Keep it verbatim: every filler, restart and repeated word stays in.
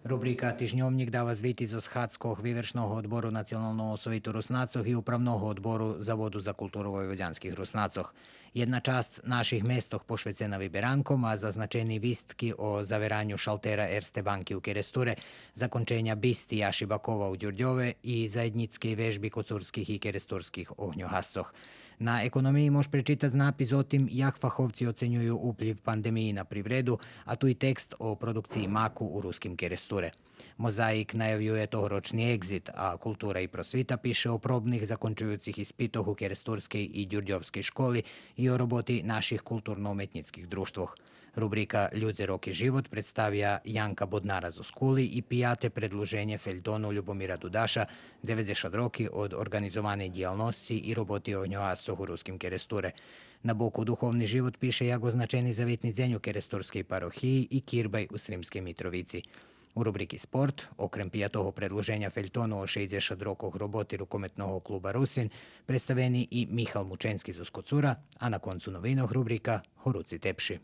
Рубрика Тижньовнїк дава звити зоз схадзкох Вивершного одбору Националного совиту Руснацох и Управного одбору Заводу за културу войводянских Руснацох. Єдна часц наших местох пошвецена виберанком, а зазначени вистки о завераню шалтера Ерсте банки у Керестуре, законченя бисти Яши Бакова у Дюрдьове и заєднїцкей вежби коцурских и керестурских огньогасцох. На Економиї мож пречитац напис о тим як фаховци оценюю уплїв пандемиї на привреду, а туй текст о продукциї маку у Руским Керестуре. Мозаїк наявює тогорочни екзит, а Култура и просвита пише о пробних закончуюцих испитох у керестурскей и дюрдьовскей школи и о роботи наших културно-уметнїцких дружтвох. Рубрика Людзе, роки, живот представя Янка Боднара зоз Кули и пияте предлуженє фельтону Любомира Дудаша, дзеведзешат роки од орґанизованей дїялносци и роботи огньогасцох у Руским Керестуре. На буку Духовни живот пише як означени Заветни дзень у керестурскей парохиї и кирбай у Сримскей Митровици. У рубрики Спорт, окрем пиятого предлуженя фельтону о шейдзешат рокох роботи Рукометного клуба Русин, представени и Михал Мученски зоз Коцура, а на концу новинох рубрика Горуци тепши.